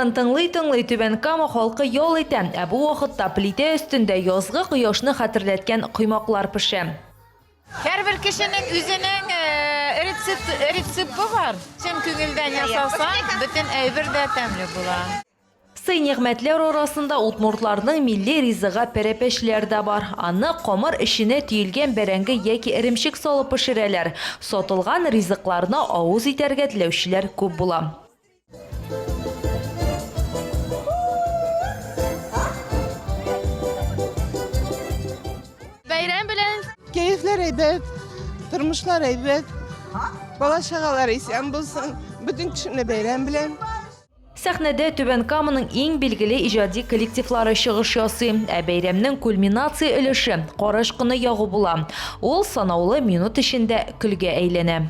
җырларын тыңлый-тыңлый Түбән Кама халкы ял итә. Ә бу вакытта плитә өстендә язгы кояшны хәтерләткән коймаклар пешә. Һәрбер кешенең үзенең рецепты бар. Чын күңелдән ясасаң, бөтен әйбер дә тәмле була. Сый-нигъмәтләр арасында удмуртларның милли ризыгы пәрәпәчләр дә бар. Аны камыр эченә төелгән бәрәңге яки эремчек салып пешерәләр. Сатылган ризыкларны авыз итәргә теләүчеләр күп була. Бәйрәм белән! Кәефләр әйбәт, тормышлар әйбәт. Бала-чагалар исән булсын. Бөтен кешене бәйрәм белән. Сәхнәдә Түбән Каманың иң билгеле иҗади коллективлары чыгыш ясый. Ә бәйрәмнең кульминация өлеше, карачкыны ягу була. Ул санаулы минут эчендә көлгә әйләнә.